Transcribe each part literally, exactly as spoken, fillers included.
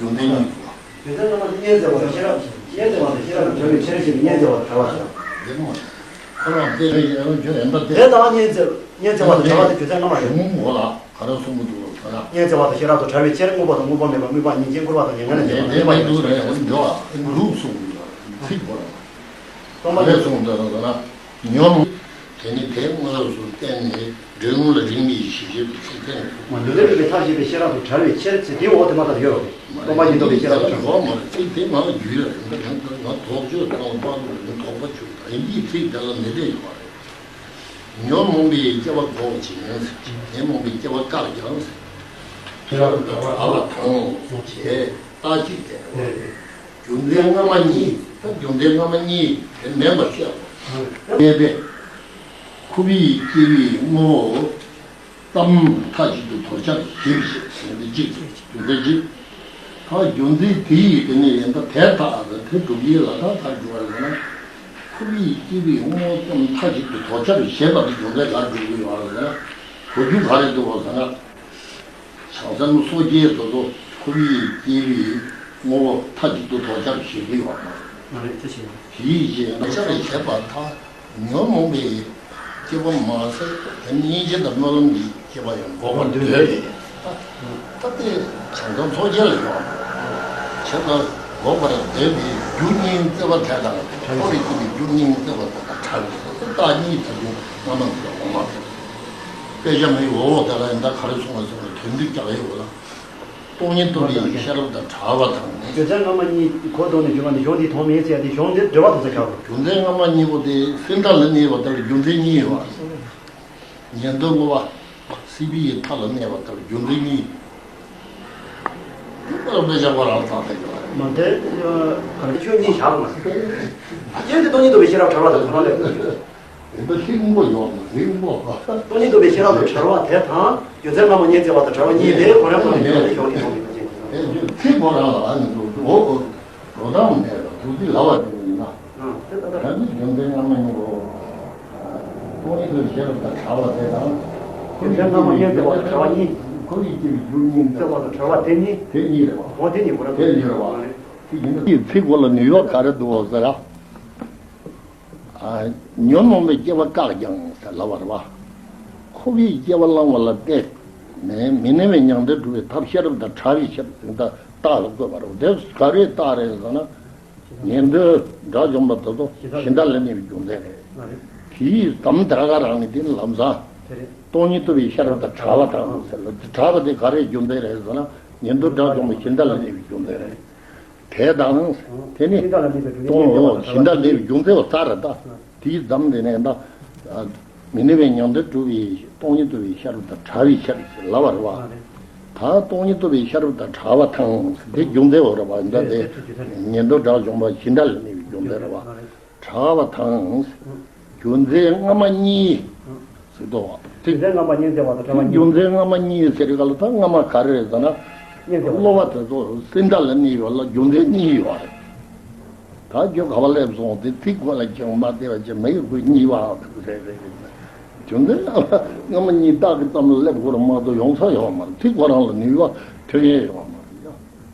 རྒྱུ་མཚན་གཉིས་འདུག་རྒྱུ་མཚན་སྔ་མ་དེ་གཉིས་བརྩེ་བ་དང་ཤེས་རབ། གཉིས་བརྩེ་བ་དང་ཤེས་རབ་ཀྱི་བྲལ་བའི་ཕྱིར་ཞེས་པའི་གཉིས་བརྩེ་བ་དང་བྲལ་བ་ཞེས། དེ་མ་ཁོ་རང་དེ་རེད་ཡང་ཁྱོད་ཡང་ད་དེ། དེ་དང་གཉིས་བརྩེ་གཉིས་བརྩེ་བ་དང་བྲལ་བ་དེ་རྒྱུ་མཚན་སྔ་མ་རེད། གཞུང་ངོ་ལ་ག་རེ་གསུངས་ཀྱི་འདུག་ཟེར་ན། གཉིས་བརྩེ་བ་དང་ཤེས་རབ་ཏུ་བྲལ་བའི་ཕྱིར། དངོས་པོ་དང་དངོས་པོ་མེད་པ། དངོས་པ་ཉིད་ཀྱིས་བསྐུར་བ་དང་ཉན་ཁ་ནས་བྱས་པ་དེ་མ་གཏོགས་རེད། འོན་ཀྱང་ལུགས་གསུངས་ཀྱི་ཡོད་རེད། ཚིག་གོ་ར། སྟོང་པ་ཉིད་དུ། ག་རེ་གསུངས་འདུག་ཟེར་ན། ཉོན། དེ་ནི་དེ་དངོས་སུ་བསྟན་ནས་འབྲས་བུ་ལ་རིགས་མི་ཡི་གཞི་ཤེས་པའི་ཚིག་བསྟན་ཡོད། མ་ནི་ལས་རིགས་པའི་མཐའ་ཞེས་པའི་ཤེས་རབ་ཏུ་བྲལ་བའི་ཕྱིར་ཚིག་དེའི་འོག་དེ་མ་ལྟར་ཡོད་རེད། སྟོང་པ་ཉིད་རྟོགས་པའི་ཤེས་རབ་ཏུ་བྲལ་བ། ཚིག་དེ་མ་རྒྱུས་ལ་རིམ་པ་ཡང་དུ་ང་དོགས་གཅོད་དང་པ་ལུ་དོགས་པ་ཆུ་དང་གི་ཚིག་དེ་ལ་མི་བདེ་ཡོད་རེད། ཉོན་མོངས་པའི་སྐྱེ་བ་འགོག་ཅིང་། ཉོན་མོངས་པའི་སྐྱེ་བ་བཀག་ཀྱང་། ཤེས་རབ་ཏུ་བྲལ་བ་དང་ཞེས་རྟགས་གཅིག་སྟེ། རྒྱུ་མཚན་སྔ་མ་གཉིས། ད་རྒྱུ་མཚན་སྔ་མ་གཉིས་དེ་མེད་པར་བཤད་པ། གནས་པས། ཁོ་བོའི་སྐྱེ་བོའི་དངོས་པོ་ཙམ་མཐའ་གཅིག་ཏུ་དོར་བྱར་བཞེད་པའི་ཕྱིར་ཟེར་ནས་གཅིག་རྒྱུ་མཚན་གཅིག་ད་རྒྱུ་མཚན་དེ་ཡིས་དེ་ནས་ཡིན་ད་དེར་ཐག་ཟེར་དེ་སྒྲུབ་ཡིག་ལ་ད་ཐག་གཅོད་པར་ཟེར་ན། ཁོ་བོའི་སྐྱེ་བོའི་དངོས་པོ་ཙམ་མཐའ་གཅིག་ཏུ་དོར་བྱར་བཞེད་པ་དེ་རྒྱུ་མཚན་ག་རེ་སྒྲུབ་ཀྱི་ཡོད་ཟེར་ན། གོ་རྒྱུ་ག་རེ་འདུག་ཟེར་ན། བྱང་སེམས་སོ་སྐྱེའི་དོན་དུ་ཁོ་བོའི་སྐྱེ་བོའི་དངོས་པོ་མཐའ་གཅིག་ཏུ་དོར་བྱར་བཞེད་ཀྱི་ཡོད་པ། ང་རེད་ཅི་ཞིག་དེའི་རྗེས་ང་ཅག་གིས་བྱས་པ་དག་ཉོན་མོངས་པའི་སྐྱེ་བ་མ་ཟད་དེ་སྙིང་རྗེ་དང་སྨོན་ལམ་གྱི་སྐྱེ་བ་ཡང་འགོག་པར་འདོད་པས། ད་དེ་བྱང་སེམས་སོ་སྐྱེ་ལ་ཡོད། བྱས་ཙང་འགོག་པར་འདོད་པའི་རྒྱུ་གཉིས་བརྩེ་བ་དེ་དང་ཁོ་བོའི་སྐྱེ་བའི་རྒྱུ་གཉིས་བརྩེ་བ་དེ་དང་བྲལ་བའི་རྟགས་གཉིས་དེ་ཚོ་སྔ་མ་འགོག་པ་མ་ཟད། དཔེ་ཆ་མིའི་འོག་དེ་ལ་ཡིན་ད་ག་རེ་གསུངས་པ་ཟེར་ན་དོན་འདི་རྒྱག་ཡོད་ལ། སྟོང་ཉིད་རྟོགས་པའི་ཤེས་རབ་དང་བྲལ་བ་དང་། རྒྱུ་མཚན་སྔ་མ་གཉིས་གོ་དོན་ནས་བརྗོད་པ་ནི་གཞུང་འདིའི་དོན་མིན་ཟེར་ཏེ་གཞུང་འདི་འགྲེལ་པ་དང་ས་ཁྱབ་རོ། རྒྱུ་མཚན་སྔ་མ་གཉིས་པོ་དེ་སེམས་མཐའ་ལ་གནས་པ་ལྟར་རྒྱུ་མཚན་གཉིས་ཡོད་པ། ཉན་ཐོས་དངོས་པོ་སྲིད་པའི་མཐའ་ལ་གནས་པ་ལྟར་རྒྱུ་མཚན་གཉིས། དཔེ་ཆ་པ་རང་ཚང་ཐད་ཀྱི་བ་རེད། མ་དེ་ག་རེ་ཆོས་གཉིས་བཞག་མ་ཟེར། ཡོད་དེ་སྟོང་ཉིད་རྟོགས་པའི་ཤེས་རབ་བྲལ་བ་དང་གོ་ལ། དེ་འདྲ་ཤིང་པོ་ཡོད་མ་རིང་པོ། སྟོང་ཉིད་རྟོགས་པའི་ཤེས་རབ་ཏུ་བྲལ་བ་དེ་དང་རྒྱུ་མཚན་སྔ་མ་གཉིས་བརྩེ་བ་དང་བྲལ་བ་གཉིས་དེ་ཁོ་རང་ཁོ་ནས་ཡོད་ནས་ཞོག་ནས་ཡོང་གི་ཡོད་ཅེས། དེ་རྒྱུ་ཚིག་ཁོ་རང་ལ་ཨ་ནི་འགྲོ་འགྲོ་འགྲོ་སྟངས་མེད་ལ་འདུག་དེ་ལབ་པ་དེ་ཡིན་ན། ཨང་དེ་ལྟ་ད་རང་གི་རྒྱུ་མཚན་སྔ་མ་གཉིས་པོ། སྟོང་ཉིད་རྟོགས་པའི་ཤེས་རབ་དང་བྲལ་བ་དེ་དང་། རྒྱུ་མཚན་སྔ་མ་གཉིས་བརྩེ་བ་དང་བྲལ་བ་གཉིས། ཁོ་བོའི་སྐྱེ་བའི་རྒྱུ་གཉིས་བརྩེ་བ་དང་བྲལ་བ་དེ་གཉིས། དེ་གཉིས་རེད་བ། འོ་དེ་གཉིས་པོ་རེད། དེ་གཉིས་རེད་བ། དེ་ཡིན་ན་དེའི་ཚིག་གོ་ལ་ནུས་པ་ག་རེ་འདུག་ཟེར་ན། ཉོན་མོངས་པའི་སྐྱེ་བ་བཀག་ཀྱང་ཟེར་ལབ་པ་རེད་བ། ཁོ་བོའི་སྐྱེ་བ་བླང་བ་ལ་བརྟེན་ནས་མི་གནས་པའི་མྱང་འདས་སྒྲུབ་པའི་ཐབས་ཤེས་རབ་དང་བྲལ་བའི་ཕྱིར་ཟེར་ད་རྟགས་ལ་བཀོད་པ་རེད། དེ་ག་རེའི་རྟགས་རེད་ཟེར་ན། ཉན་ཐོས་དགྲ་བཅོམ་པ་དེ་ཚོ་གཞི་མཐའ་ལ་གནས་པའི་རྒྱུ་མཚན་རེད། དེའི་ཟམ་དེ་ག་རང་ནས་དེ་ནི་ལམ་སང་སྟོང་ཉིད་རྟོགས་པའི་ཤེས་རབ་དང་བྲལ་བ་དང་ཟེར་ལ་བྲལ་བ་དེ་ག་རེའི་རྒྱུ་མཚན་རེད་ཟེར་ན། ཉན་ཐོས་དགྲ་བཅོམ་པ་གཞི་མཐའ་ལ་གནས་པའི་རྒྱུ་མཚན་རེད། དེ་དང་། དེ་ནི། གཞི་མཐའ་ལ་གནས་པའི་རྒྱུ་མཚན་བརྩེ་བ་དང་བྲལ་བ་དེ། དེའི་ཟམ་དེ་ནས་ད། མི་གནས་པའི་མྱང་འདས་སྒྲུབ་པའི་སྟོང་ཉིད་རྟོགས་པའི་ཤེས་རབ་དང་བྲལ་བའི་ཕྱིར་ལབ་པ་རེད་བ། ད་སྟོང་ཉིད་རྟོགས་པའི་ཤེས་རབ་དང་བྲལ་བ་དང་དེ་རྒྱུ་མཚན་འོ་རེད་བ། ད་དེ་ཉན་ཐོས་དགྲ་བཅོམ་པ་གཞི་མཐའ་ལ་གནས་པའི་རྒྱུ་མཚན་རེད་བ། བྲལ་བ་དང་། རྒྱུ་མཚན་སྔ་མ་གཉིས། ཟེར་དོ། རྒྱུ་མཚན་སྔ་མ་གཉིས་བརྩེ་བ་དང་བྲལ་བ་གཉིས། རྒྱུ་མཚན་སྔ་མ་གཉིས་ཟེར་ག་ལ་ད་སྔ་མ་ག་རེ་རེད་ཟེར་ན། གཉིས་བརྩེ་བ། སློབ་པ་དེ་ཚོ་སེམས་མཐའ་ལ་གནས་ཡོད་ལ་རྒྱུ་མཚན་གཉིས་ཡོད་རེད། ད་རྒྱུ་ག་བ་སླེབས་སོང་དེ་ཚིག་གོ་ལ་ཀྱང་མ་བདེ་བ་ཅན་མི་ཡི་དགོས་གཉིས་པ་རེད་རེད་རེད། རྒྱུ་མཚན་སྔ་མ་གཉིས་རྟགས་ཀྱི་ཙམ་ལ་སླེབས་དགོས་ར་མ་གཏོགས་ཡོང་ས་ཡོད་མ་རེད། ཚིག་ཁོ་རང་ལ་ནུས་པ་ཐོན་ཡས་ཡོད་མ་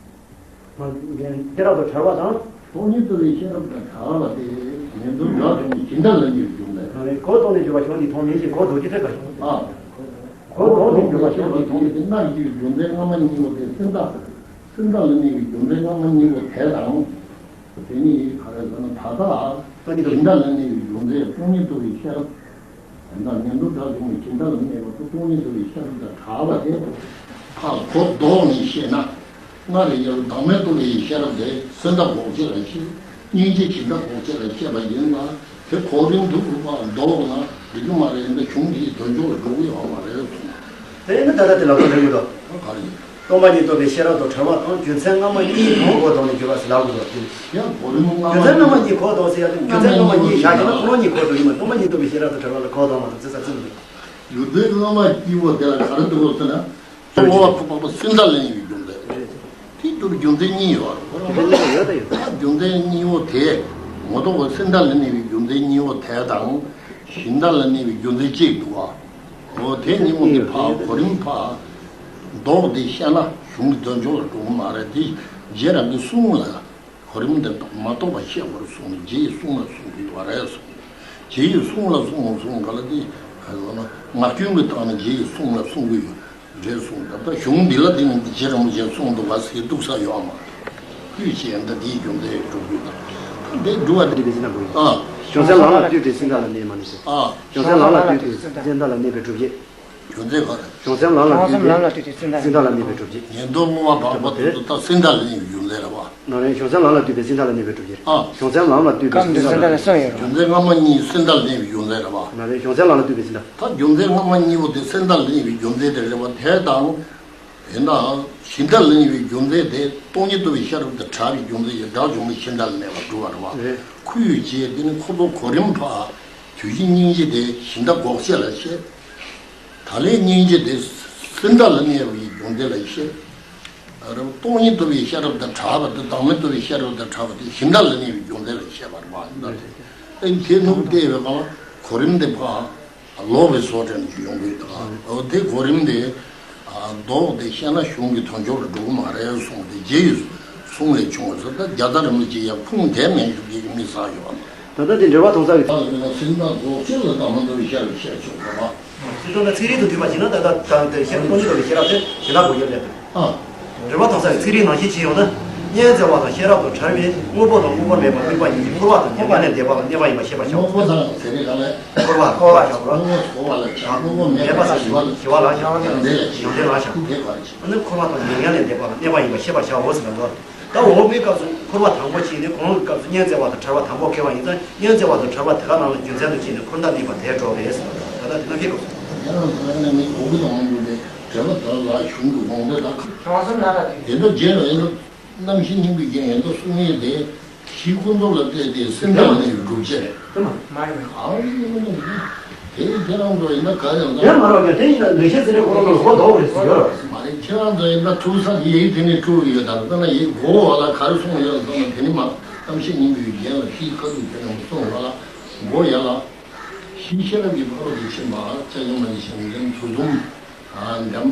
རེད་ཡ། ཤེས་རབ་དང་བྲལ་བ་དང་། སྟོང་ཉིད་རྟོགས་པའི་ཤེས་རབ་དང་བྲལ་བ་དེ་ཉན་ཐོས་དགྲ་བཅོམ་པའི་གཞི་མཐའ་ལ་གནས་པའི་རྒྱུ་མཚན། གོ་དོན་ནས་བརྗོད་པ་གཞུང་འདིའི་དོན་མིན་ཞིང་གོ་རྡོ་རྗེ་ཐེག་པ་ཞིག་ཨ། གོ་དོན་ནས་བརྗོད་པ་གཞུང་འདིའི་དོན་མིན་ཞིང་སྔར་གྱི་རྒྱུ་མཚན་སྔ་མ་གཉིས་པོ་དེ་སེམས་མཐའ། སེམས་མཐའ་ལ་གནས་པའི་རྒྱུ་མཚན་སྔ་མ་གཉིས་པོ་དེ་དང་། དེ་ནི་ག་རེ་ཟེར་ན་ད་ལྟ་གཞི་མཐའ་ལ་གནས་པའི་རྒྱུ་མཚན་སྟོང་ཉིད་རྟོགས་པའི་ཤེས་རབ། ད་ཉན་ཐོས་དགྲ་བཅོམ་པའི་གཞི་མཐའ་ལ་གནས་པ་དེ་སྟོང་ཉིད་རྟོགས་པའི་ཤེས་རབ་དང་བྲལ་བ་དེ། ཕར་གོ་ལྡོག་ནས་བཤད་ན། སྔར་ཡང་བདག་མེད་རྟོགས་པའི་ཤེས་རབ་དེ་སེམས་མཐའ་འགོག་བྱེད་ལ་བཤད། སྙིང་རྗེ་གཞི་མཐའ་འགོག་བྱེད་ལ་བཤད་པ་ཡིན་ལ། དེ་གོ་རིམ་དུ་ལྡོག་ན་འགྲིག་གི་མ་རེད། འདི་གཞུང་གི་དོན་ཕྱོགས་ལ་འགྲོ་གི་ཡོད་མ་རེད་གསུངས། དེ་ཡིན་ན་ད་ལྟ་དེ་ལ་གོ་རིམ་མི་འདུག་ག་རེ་ཡིན། སྟོང་པ་ཉིད་རྟོགས་པའི་ཤེས་རབ་ཏུ་བྲལ་བ་དང་རྒྱུ་མཚན་སྔ་མ་གཉིས་གང་གོ་དོན་ནས་བརྗོད་པ་ཟེར་ལབ་དགོས་འདུག་ཡང་གོ་རིམ་སྔ་མ་རྒྱུ་མཚན་སྔ་མ་གཉིས་གོ་དོན་ཟེར་ཡ་དེ་རྒྱུ་མཚན་སྔ་མ་གཉིས་བཞག་བྱས་ན་ཁོ་རང་གཉིས་གོ་དོན་ཡིན་མ། སྟོང་པ་ཉིད་རྟོགས་པའི་ཤེས་རབ་ཏུ་བྲལ་བ་ལ་གོ་དོན་མ་གཏོགས་ཚིག་ས་ཚིག་མི་འདུག་རྒྱུ་མཚན་སྔ་མ་གཉིས་པོ་དེ་ལ་ག་རེ་འདུག་ཟེར་ན། གཙོ་བོ་ཁོ་པ་པ་སེམས་མཐའ་ལ་གནས་པའི་རྒྱུ་མཚན། དེ་དུས་རྒྱུ་མཚན་གཉིས་ཡོད་རེད། རྒྱུ་མཚན་གཉིས་ཡོད་ད་ཡོད། ད་རྒྱུ་མཚན་གཉིས་པོ་དེ་ངོ་ཐོག་གི་སེམས་མཐའ་ལ་གནས་པའི་རྒྱུ་མཚན་གཉིས་པོ་དེ་དང་གཞི་མཐའ་ལ་གནས་པའི་རྒྱུ་མཚན་གཅིག་འདུག་བ། འོ་དེ་གཉིས་པོ་དེ་ཕར་གོ་རིམ་ཕར་ལྡོག་སྟེ་བཤད་ན་ གཞུང་གི་དོན་ཆུང་ལ་འགྲོ་གི་མ་རེད་དེ། རྗེ་རང་གི་གསུང་ལ་གོ་རིམ་དེ་མ་གཏོགས་པ་བཤད་དགོས་རེད་གསུངས་ནས། རྗེ་ཡི་གསུང་ལ་གསུང་གི་ཡོད་རེད་གསུངས་ནས། རྗེ་ཡི་གསུང་ལ་གསུང་གསུང་ག་ལ་དེ་ངག་རྒྱུན་གྱི་སྟེང་ནས་རྗེ་ཡི་གསུང་ལ་གསུང་གི་ཡོད་རེད་གསུངས། ད་ལྟ་གཞུང་འདི་ལ་དེ་ནི་རྗེ་རིན་པོ་ཆེས་གསུངས་འདུག་ག་ཟེར་འདུག་ས་ཡོད་མ་རེད། ཁུལ་བྱས་ད་དེའི་རྒྱུ་མཚན་སྒྲུབ་རྒྱུ་དང་། ད་དེ་སྒྲུབ་པ་དེ། ཨ། བྱང་སེམས་ལམ་ལ་ལྟོས་ཏེ་སེམས་དག་ལ་གནས་མ་ནུས་ཟེར། ཨ། བྱང་སེམས་ལམ་ལ་ལྟོས་ཏེ་སེམས་དག་ལ་གནས་པའི་སྒྲུབ་བྱེད། རྒྱུ་མཚན་ག་རེ། བྱང་སེམས་ལམ་ལ་ལྟོས་ཏེ་སེམས་དག་ལ་གནས་པའི་སྒྲུབ་བྱེད། ཉན་ཐོས་སློབ་མ་དང་པོ་དེ་ཚོ་ད་སེམས་དག་ལ་གནས་པའི་རྒྱུ་མཚན་རེད་བ། ན་རེ། བྱང་སེམས་ལམ་ལ་ལྟོས་པའི་སེམས་དག་ལ་གནས་པའི་སྒྲུབ་བྱེད། ཨ། བྱང་སེམས་ལམ་ལ་ལྟོས་པའི་སེམས་དག་ལ་གནས་པའི་སྒྲུབ་བྱེད། རྒྱུ་མཚན་སྔ་མ་གཉིས་སེམས་དག་ལ་གནས་པའི་རྒྱུ་མཚན་རེད་བ། ན་རེ། བྱང་སེམས་ལམ་ལ་ལྟོས་པའི་སེམས་དག་ད་རྒྱུ་མཚན་སྔ་མ་གཉིས་པོ་དེ་སེམས་དག་ལ་གནས་པའི་རྒྱུ་མཚན་དེ་རེད་བ། དེ་དང་། དེ་ན་གཞི་བདག་ལ་གནས་པའི་རྒྱུ་མཚན་དེ་སྟོང་ཉིད་རྟོགས་པའི་ཤེས་རབ་དང་བྲལ་བའི་རྒྱུ་མཚན་གྱིས་དགྲ་བཅོམ་པའི་གཞི་བདག་ལ་གནས་པར་གྲུབ་པ་རེད་བ། རེད། ཁུལ་བྱས་དེ་ནི་ཁོ་ཚོ་གོ་རིམ་ཕར་དུས་ཀྱི་སྙིང་རྗེ་དེ་གཞི་བདག་འགོག་བྱེད་ལ་བཤད། ད་ལན་སྙིང་རྗེ་དེ་སེམས་དག་ལ་གནས་པའི་རྒྱུ་མཚན་ལ་བཤད། རབ་སྟོང་ཉིད་རྟོགས་པའི་ཤེས་རབ་དང་བྲལ་བ་དེ། བདག་མེད་རྟོགས་པའི་ཤེས་རབ་དང་བྲལ་བ་དེ་གཞི་བདག་ལ་གནས་པའི་རྒྱུ་མཚན་ལ་བཤད་པ་རེད་བ། ཨེ་དེ་ནུབ་བལྟས་པའི་སྒང་ལ་གོ་རིམ་དེ་ཕར། ལོག་པའི་བཟོ་འདྲ་ནས་ཡོང་གི་འདུག་ཨོ་དེ་གོ་རིམ་དེ་ལྡོག་སྟེ་བཤད་ན་གཞུང་གི་དོན་ཆུང་ལ་འགྲོ་གི་མ་རེད་གསུངས་ཏེ། རྗེ་ཡི་གསུང་ལས་བྱུང་བ་ཟེར། ད་རྒྱལ་ཚབ་རིན་པོ་ཆེ་ཡང་ཁུངས་དེ་མེད་ཞུ་གི་མི་ཟ་ཡོད་པ། ད་ལྟ་དེ་འགྲེལ་པ་མཐོང་ས་གི། ད་ལྟ་སེམས་དག་འགོག་བྱེད་ལ་བདག་མེད་རྟོགས་པའི་ཤེས་རབ་བཤད་ཆོག་གི་རེད་བ། སེམས་དག་ལ་ཚིག་རིས་དུ་བསྡུས་པ་བྱས་ན་ད་ལྟ་དང་དེ་ཤེས་རབ་སྟོང་ཉིད་རྟོགས་པའི་ཤེས་རབ་དེ་གཞི་བདག་འགོག་བྱེད་ལས། ཨ། འགྲེལ་པ་མཐོང་ས་ཀྱི་ཚིག་རིས་ནང་བཞིན་བྱས་ཡོང་ན། གཉེན་བཙལ་བ་དང་ཤེས་རབ་དང་བྲལ་བའི་དངོས་པོ་དང་དངོས་པོ་མེད་པ་དམིགས་པ་ཉིད་ཀྱིས་འཁོར་བ་དང་མྱ་ངན་ལས་འདས་པ་ལ་གནས་པ་ཡིན་པར་ཤེས་པར་བྱའོ། དངོས་པོ་དང་ཟེར་བའི་སྒང་ལ། འཁོར་བ། འཁོར་བ་བྱ་བ། དངོས་པོ་བྱ་བ་ལ་བྱ། དངོས་པོ་མེད་པ་ལ་ཞི་བ་ལ། ཞི་བ་ལ་བྱ། ཡང་དེ་ལ་ཞི་བ། ཡང་དེ་ལ་བྱ། དེ་ག་རེ་བྱེད། ཨ་ནི་འཁོར་བ་དང་མྱ་ངན་ལས་འདས་པ་ལ་གནས་པ་ཡིན་པར་ཤེས་པར་བྱའོ་ཟེར་བ། ད་འོག་མའི་སྐབས་སུ་འཁོར་བ་དང་པོ་བྱས་ནས་གོང་གི་སྐབས་སུ་གཉེན་བཙལ་བ་དང་བྲལ་བ་དང་པོ་བཀལ་བ་ཡིན་ཙང་། གཉེན་བཙལ་བ་དང་བྲལ་བ་དེ་ག་རང་ལ་རྒྱུ་མཚན་དུ་བྱས་ནས་འཁོར་འདས་གཉིས་པ་དེ་འགྲོ་བས་ཟེར་བ། ད་ལྟ་དེ་ན་ཁེགས་པ་སོང་། ཡང་ན་ནི་འོག་གི་དང་འདུས་པའི་འགྲེལ་པ་དག་ལ་གཞུང་གི་དགོངས་དོན་དག་བྱང་སེམས་ལ་ལྟོས་ཏེ། ཡིན་མདོ་རྒྱན་ལ་ཡིན་མདོ། རྣམ་ཤེས་སྙིང་པོའི་རྒྱན་ཡིན་མདོ་གསུང་ཡས་དེ། གཞི་ཀུན་རྫོབ་ལ་ལྟོས་ཏེ་སེམས་ཀྱང་གནས་པའི་སྒྲུབ་བྱེད་རེད། དེ་མ་མ་ཡིན་པ། གང་ཡིན་མིན་ནམ་དེ་ཁྱེད་རང་ཚོ་ཡིན་ན་ག་ཡང་། དེ་མ་རོགས་ཀྱང་དེ་ཡིན་ན་ལེགས་བཤད་ཚིག་རིས་ཁོ་རང་ལ་གོ་ལྡོག་རེད་ཟེར་ཡོད་རེད། མ་རེད། ཁྱེད་རང་ཚོ་ཡིན་ན་ཐུག་ས་ཡིག་དེ་ནས་དཀྲུག་ཡོད་དམ། དཔེར་ན་ཡིག་མགོ་བ་ལ་ག་རེ་གསུངས་ཡོད་ཟེར་ན། དེ་ནི་མ་རྣམ་ཤེས་སྙིང་པོའི་རྒྱན་ལ་གཞི་ཁ་ཐུག་དེ་ནས་གསུངས་པ་ལ། མགོ་ཡ་ལ། གཞི་ཤེས་རབ་ཀྱི་ཕ་རོལ་ཏུ་ཕྱིན་པ་ལ་ལྕགས་ཀྱུ་མ་ནི་བྱིན་ཅན་དུག་གསུམ། འཇམ།